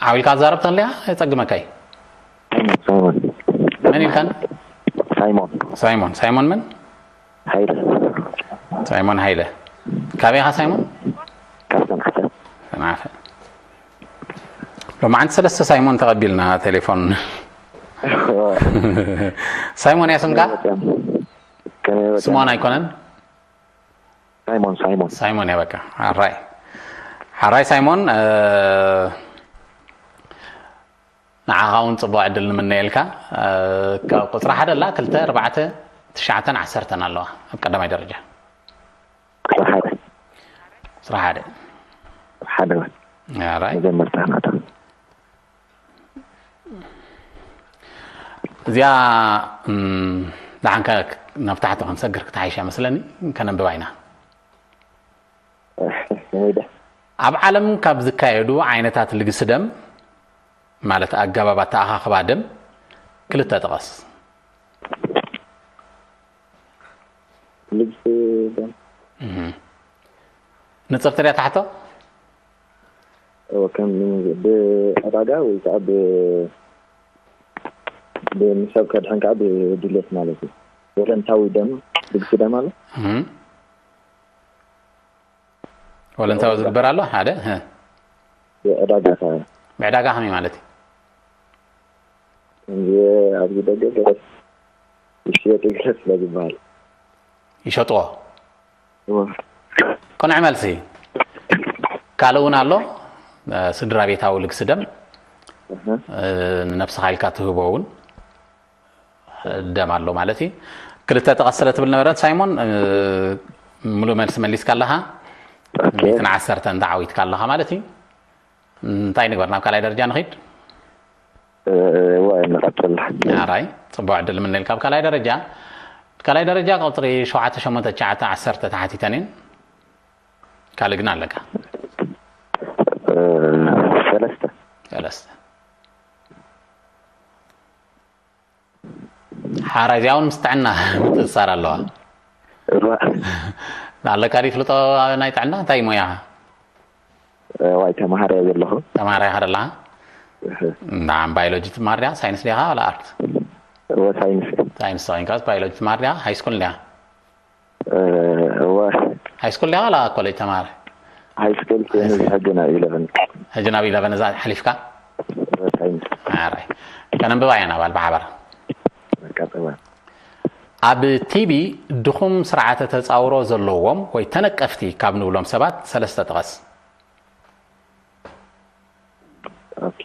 ዓው ኢልካ ትዛረብ ተለያ የፀግመካ እዩ መን ኢልካን ሳይሞን ሳይሞን ሳይሞን መን ሃይለ ሳይሞን ሃይለ ካበይ ኢኻ ሳይሞን ካብ ሰንዓፈ ሰንዓፈ ሎማዓንቲ ሰለስተ ሳይሞን ተቐቢልና ቴሌፎን ሳይሞን እያ ስምካ? ከመይ ወፂኣ? ስሞን ኣይኮነን? ሳይሞን ሳይሞን ሳይሞን እያ በቃ። ሓራይ ሓራይ ሳይሞን፣ እ፣ ንዓኻ እውን ፅቡቅ ዕድል ንምነየልካ። እ፣ ካብ ቁፅሪ ሓደ ኣላ፣ ክልተ፣ ኣርባዕተ፣ ትሽዓተን ዓሰርተን ኣለዋ ኣብ ቀዳማይ ደረጃ። ቁፅሪ ሓደ ቁፅሪ ሓደ። ሓደ ሓራይ መጀመርታ ናታ እዚኣ፣ እም፣ ደሓንካ ናብ ታሕቲ ክንሰግር ክትሓይሽ እያ መስለኒ። ከነንብባ ኢና። ከመይ ደ ኣብ ዓለም ካብ ዝካየዱ ዓይነታት ልግሲ ደም፣ ማለት ኣገባብ ኣተኣኻኽባ ደም፣ ክልተ ጥቀስ። ልግሲ ደም እህ። ንጽርቲ ድያ ታሕቶ? እወ፣ ከም ብዕዳጋ ወይ ከዓ ብ- ብ- ንሰብ ከድሕን ከዓ ብድሌት ማለት እዩ። ወለንታዊ ደም ልግሲ ደም ኣሎ። እህ። ወለንታዊ ዝግበር ኣሎ ሓደ። እህ። ብዕዳጋ ከዓ ብዕዳጋ ከመይ ማለት እዩ? ከምዚ ኣብዚ ደገ ገለ ይሽየጥ ይግረስ ስለ ዝበሃል ይሸጥዎ። እወ። ቅኑዕ መልሲ። ካልእ እውን ኣሎ። እ፣ ስድራ ቤታዊ ልግሲ ደም፣ እህ። እ፣ ንነብስኻ ኢልካ ትህቦ እውን ደም ኣሎ ማለት እዩ። ክልተ ጥቀስ ስለ ትብል ነበረት ሳይሞን፣ እ፣ ሙሉእ መልሲ መሊስካ ኣለኻ። ኦኬ። ሚእትን ዓሰርተን ተዓዊትካ ኣለኻ ማለት እዩ። እንታይ ንግበር? ናብ ካልኣይ ደረጃ ንኺድ። እ፣ እወ፣ ንቐፅል። ኣራይ፣ ጽቡቅ ዕድል ምንልካ። ኣብ ካልኣይ ደረጃ፣ ካልኣይ ደረጃ ቁፅሪ ሸውዓተ፣ ሸሞንተ፣ ትሽዓተ፣ ዓሰርተ ተሓቲተን እየን። ካልእ ግን ኣለካ። እ፣ ሰለስተ። ሰለስተ። ሓራይ፣ እዚኣ እውን ምስ ጥዕና ምትእስሳር ኣለዋ። እወ። ኣለካ ድዩ ፍልጦ ናይ ጥዕና? እንታይ ሞያ? ዋይ፣ ተማሃራይ ዘለኹ። ተማሃራይ ኢኻ ዘለኻ? እህ። ናም ባዮሎጂ ትማር ድያ? ሳይንስ ዲኻ ዋላ ኣርት? እወ፣ ሳይንስ። ሳይንስ ተኮይንካስ ባዮሎጂ ትማር ድያ? ሃይ ስኩል ድያ? እወ። ሃይ ስኩል ዲኻ ዋላ ኮሌጅ ተማሃራይ? ሃይ ስኩል ኮይኑ ሕጂ ናብ ኢለቨን። ሕጂ ናብ ኢለቨን እዛ ሓሊፍካ? እወ፣ ሳይንስ። ኣራይ። ከነንብባ ኢና ባል ብሓባር። በቃ፣ ጥበብ። ኣብ ቲቢ ድኹም ስርዓተ ተጻውሮ ዘለዎም ወይ ተነቀፍቲ ካብ ንብሎም ሰባት ሰለስተ ጥቀስ። ኦኬ።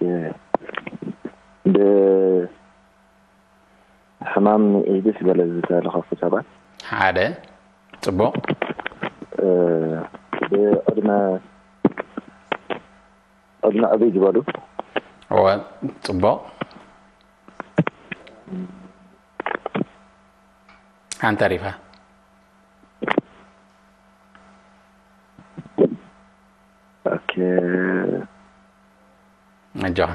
ብ- ሕማም ኤድስ ገለ ዝተለኸፉ ሰባት። ሓደ። ጽቡቕ። እ፣ ብዕድመ ዕድመ ዕብይ ዝበሉ። እወ፣ ጽቡቕ። ኣንተሪፋ። ኦኬ። ኣጆኻ።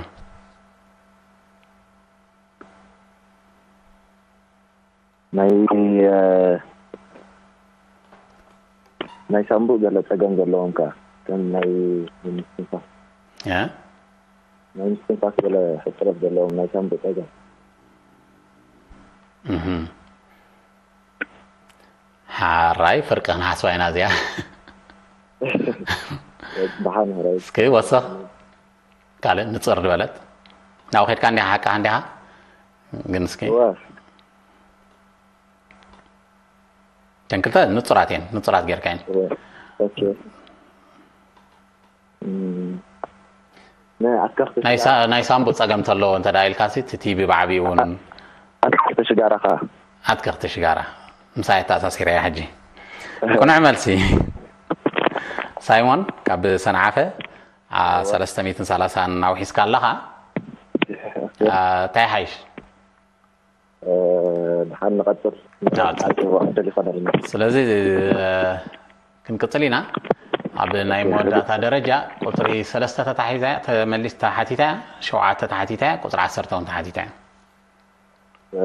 ናይ እ፣ ናይ ሳምቡእ ገለ ጸገም ዘለዎም ከ ከም ናይ ምስትንፋስ እ? ናይ ምስትንፋስ ገለ ሕጽረት ዘለዎም ናይ ሳምቡእ ጸገም። እህ። ሓራይ፣ ፍርቂ ክንሓስባ ኢና እዚኣ። ደሓን ሕራይ። እስኪ ወሰኽ። ካልእ ንጽር ዝበለት ናብኡ ኬድካ እንዲኻ ሓቃ እንዲኻ። ግን እስኪ እወ። ተን ክልተ ንጹራት እየን፣ ንጹራት ጌርካ እየን። እወ። ኦኬ። እም፣ ናይ ኣትክልቲ ናይ ሳ- ናይ ሳምቡእ ጸገም ተለዎ እንተ ደኣ ኢልካ ሲ፣ እቲ ቲቢ ብዓቢኡ እውን ኣትክልቲ ሽጋራ ከ? ኣትክልቲ ሽጋራ ምሳይ ኣተኣሳሲረ እያ ሕጂ። ቅኑዕ መልሲ። ሳይሞን ካብ ሰንዓፈ፣ ኣ፣ ሰለስተ ሚእትን ሰላሳን ኣውሒስካ ኣለኻ። ኣ፣ እንታይ ሓይሽ? እ፣ ድሓን ንቐጽል። ናት። ዕድል ይኾነልና። ስለዚ፣ እ፣ ክንቅጽል ኢና። ኣብ ናይ መወዳእታ ደረጃ ቁጽሪ ሰለስተ ተታሒዛ እያ፣ ተመሊስ ተሓቲታ እያ፣ ሸውዓተ ተሓቲታ እያ፣ ቁጽሪ ዓሰርተ እውን ተሓቲታ እያ። እ፣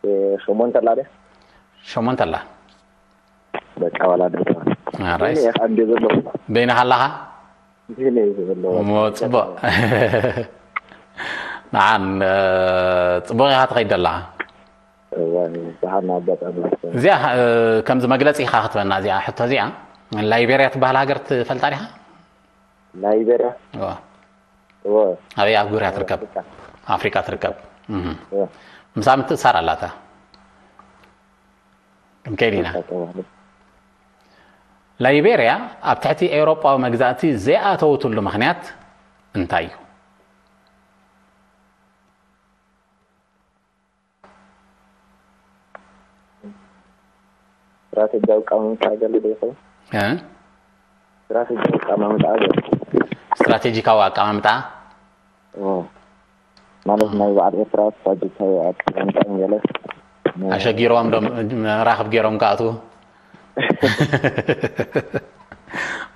እ፣ ሸሞንተ ኣላ ድያ? ሸሞንተ ኣላ። በቃ ዋላ ድርባ። ኣራይ። እኔ ካብ እንደ ዘለኹ በይንኻ ኣለኻ? እኔ ዘለኹ። እሞ ጽቡቕ። ንዓን፣ እ፣ ጽቡቕ ኢኻ ትኸይድ ዘለኻ። እዋ፣ ብሓና ኣጋጣሚ። እዚኣ፣ እ፣ ከምዚ መግለጺ ኢኻ ክትበና እዚኣ፣ ሕቶ እዚኣ። ላይቤርያ ትበሃል ሃገር ትፈልጣ ዲኻ? ላይቤርያ? እዋ። እወ። ኣበይ ኣህጉር እያ ትርከብ? ኣፍሪካ። ኣፍሪካ ትርከብ። እህ። እወ። ምሳኣ ምትእሳር ኣላታ። ክንከይድ ኢና። ላይቤርያ ኣብ ትሕቲ ኤውሮጳዊ መግዛእቲ ዘይኣተወትሉ ምኽንያት እንታይ እዩ? ስትራቴጂያዊ ኣቀማምጣ ገለ ዶ ይኸውን? እ? ስትራቴጂያዊ ኣቀማምጣ ገለ። ስትራቴጂካዊ ኣቀማምጣ? ኦ። ማለት ናይ በዓል ኤርትራ ስትራቴጂያዊ ኣቀማምጣ ገለ። ኣሸጊሮም ዶ መራኽብ ገይሮም ክኣትዉ?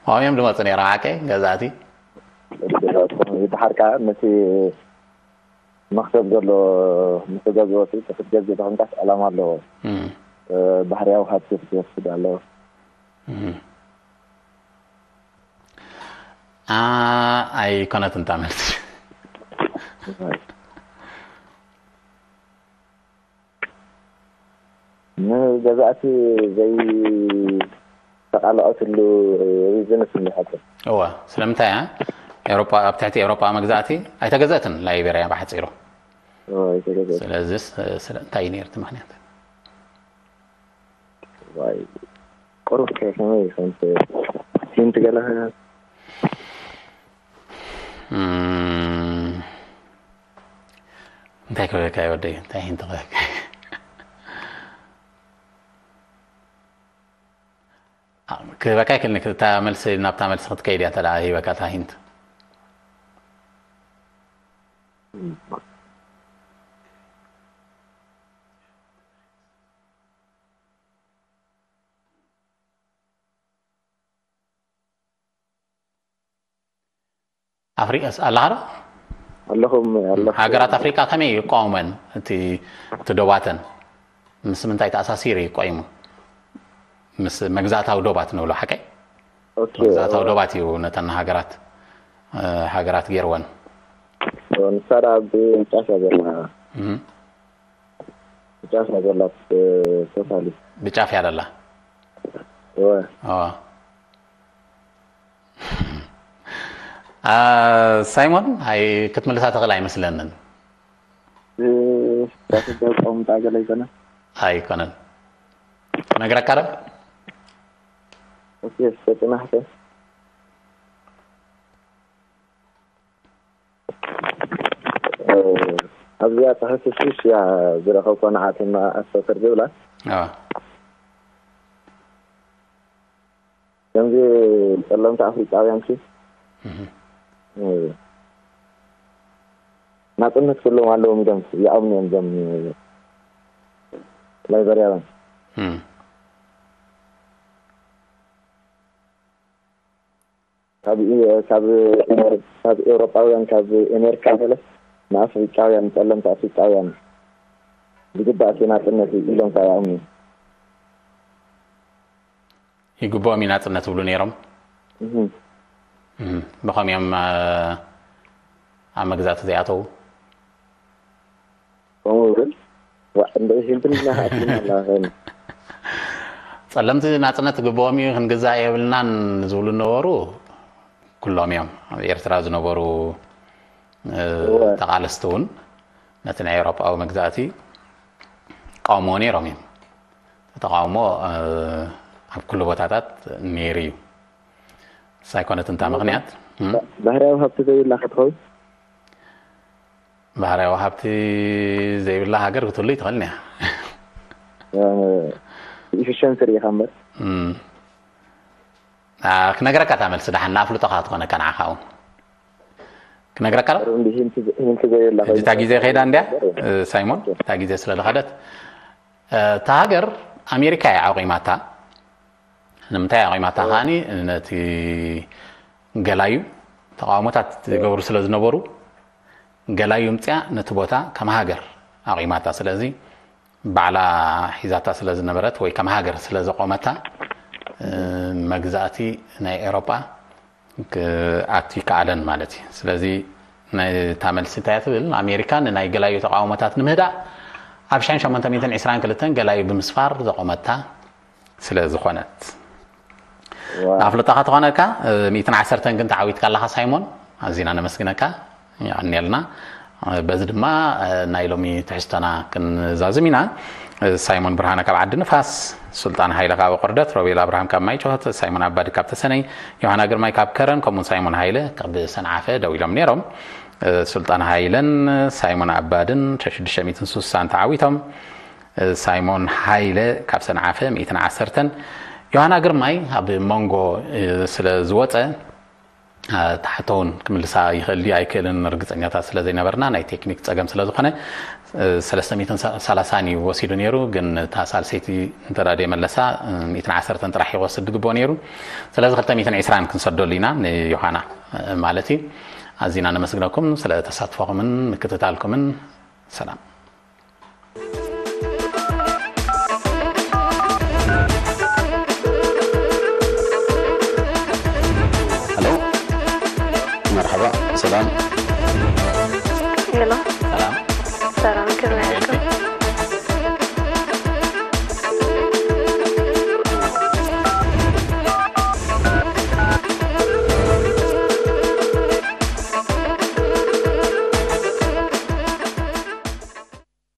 ዋውዮም ድመፁ ነይሮም ሓቀይ ገዛእቲ? ድሓር ከዓ ነቲ መኽሰብ ዘሎ ምስ ገዝእ ወፂኡ ክትገዝእ ተኾንካስ ዕላማ ኣለዎ። እም። ባህርያዊ ሃብቲ ክትወስድ ኣለዎ። እም። ኣ ኣይኮነትን እታ መልሲ። ንገዛእቲ ዘይተቓለቐትሉ ሪዝንስ እንዲሓቶ። እወ ስለምንታይ እያ ኤውሮጳ ኣብ ትሕቲ ኤውሮጳ መግዛእቲ ኣይተገዘእትን ላይቤርያ ብሓፂሩ። ኣይተገዘ ስለዚስ ስለ እንታይ እዩ ነይሩ እቲ ምኽንያት? ዋይ ቁሩብ ከ ከመይ ይኾን? ሂንት ገለ እም፣ እንታይ ክበካ ይወደይ እንታይ ሂንት ክበካ? ክበካ ይክልኒ እታ መልሲ ናብታ መልሲ ክትከይድ እያ እንተ ሂበካ እታ ሂንት። ኣፍሪቃስ ኣለኻ ዶ? ኣለኹም ኣለኹ። ሃገራት ኣፍሪቃ ከመይ ይቃወመን እቲ እቲ ዶባተን ምስ ምንታይ ተኣሳሲሩ እዩ ቆይሙ? ምስ መግዛእታዊ ዶባት ንብሎ ሓቀይ? ኦኬ። መግዛእታዊ ዶባት እዩ ነተን ሃገራት እ፣ ሃገራት ገይርወን። ንሳ ደኣ ብጫፍ እያ ዘላ። እም። ብጫፍ እያ ዘላ ቶታሊ። ብጫፍ እያ ደላ። እወ። ኦ። ኣ፣ ሳይሞን ኣይ ክትምልሳ ትኽእል ኣይመስለንን። ስትራቴጂያዊ ኣቀማምጣ ገለ ይኮነ። ኣይኮነን። ክነግረካ ዶ? ኦኬ፣ ተጽናሕተ። ኣብዚኣ ጽሕፍቲ ስዊስ እያ ዝረኸብኳ ንዓት ኣሰፍር ዝብላ። ኣዎ። ከምዚ ጸለምቲ ኣፍሪቃውያን ሲ ናጽነት ክህልዎም ኣለዎም። ገም ይኣምኑ እዮም። ገም ላይበርያውያን እም። ካብ ኢ- ካብ ካብ ኤውሮጳውያን ካብ ኤሜሪካ ገለ ንኣፍሪቃውያን ጸለምቲ ኣፍሪቃውያን ዝግባእ ናጽነት እዩ ኢሎም ካብ ይኣምኑ። ይግብኦም እዩ ናጽነት ዝብሉ ነይሮም። እህም። እም፣ ብኸም እዮም እ፣ ኣብ መግዛእቲ ዘይኣተዉ? ከምኡ ግን ዋ እንደ ሽንትን ናሃትን ኣላኸን ጸለምቲ ናጽነት ግብኦም እዩ ክንግዛእ የብልናን ዝብሉ ነበሩ። ኩሎም እዮም ኣብ ኤርትራ ዝነበሩ እ፣ እወ። ተቓለስቲ እውን ነቲ ናይ ኤውሮጳዊ መግዛእቲ ይቃወምዎ ነይሮም እዮም። ተቃውሞ እ፣ ኣብ ኩሉ ቦታታት ነይሩ እዩ። ሳይኮነት እንታ ምኽንያት እም? ባህርያዊ ሃብቲ ዘይብላ ክትኸውን ባህርያዊ ሃብቲ ዘይብላ ሃገር ክትህሉ ይትኽእል እያ። ኢፊሽንሲ ርኢኻ እምበር እም። ኣ፣ ክነግረካ እታ መልሲ ደሓን ንኣፍልጦኻ ክትኮነካ ንዓኻ እውን ክነግረካ ዶ? ሩ እንዲ ሂንቲ ሂንቲ ዘይብላ ሕጂ እታ ግዜ ከይዳ እንድያ እ፣ ሳይሞን እታ ግዜ ስለ ዝኸደት እ፣ እታ ሃገር ኣሜሪካ እያ ኣቑማታ። ንምንታይ ኣቑማታ ከዓኒ ነቲ ገላዩ ተቃውሞታት ዝገብሩ ስለ ዝነበሩ ገላዩ ምፅያ ነቲ ቦታ ከም ሃገር ኣቑማታ። ስለዚ ባዕላ ሒዛታ ስለ ዝነበረት ወይ ከም ሃገር ስለ ዘቆመታ እ፣ መግዛእቲ ናይ ኤውሮጳ ክኣቱ ይከኣለን ማለት እዩ። ስለዚ ናይ እታ መልሲ እንታይ እያ ትብል ኣሜሪካ ንናይ ገላዩ ተቃውሞታት ንምህዳእ ኣብ ሽሕን ሸሞንተ ሚእትን ዕስራን ክልተን ገላዩ ብምስፋር ዘቆመታ ስለ ዝኾነት። ዋ ኣፍልጦኻ ተኾነካ ሚእትን ዓሰርተን ግን ተዓዊትካ ኣለኻ ሳይሞን፣ ኣዚና ነመስግነካ። የቐንየልና። በዚ ድማ ናይ ሎሚ ትሕዝቶና ክንዛዝም ኢና። ሳይሞን ብርሃነ ካብ ዓዲ ንፋስ፣ ሱልጣን ሃይለ ካብ ቆርደት፣ ሮቤል ኣብርሃም ካብ ማይጨወት፣ ሳይሞን ኣባዲ ካብ ተሰነይ፣ ዮሃና ግርማይ ካብ ከረን ከምኡውን ሳይሞን ሃይለ ካብ ሰንዓፈ ደው ኢሎም ነይሮም። ሱልጣን ሃይለን ሳይሞን ኣባድን ሽዱሽተ ሚእትን ስሳን ተዓዊቶም። ሳይሞን ሃይለ ካብ ሰንዓፈ ሚእትን ዓሰርተን፣ ዮሃና ግርማይ ኣብ መንጎ ስለ ዝወፀ፣ ተሓቶ እውን ክምልሳ ይኽእል ድዩ ኣይክእልን ርግፀኛታት ስለ ዘይነበርና፣ ናይ ቴክኒክ ፀገም ስለ ዝኾነ ሰለስተ ሚእትን ሰላሳን እዩ ወሲዱ ነይሩ። ግን እታ ሳልሰይቲ እንተዳደ መለሳ ሚእትን ዓሰርተን ጥራሕ ይወስድ ዝግብኦ ነይሩ። ስለዚ ክልተ ሚእትን ዕስራን ክንሰደሉ ኢና ንዮሃና ማለት እዩ። ኣዚና ነመስግነኩም ስለ ተሳትፎኹምን ምክትታልኩምን። ሰላም።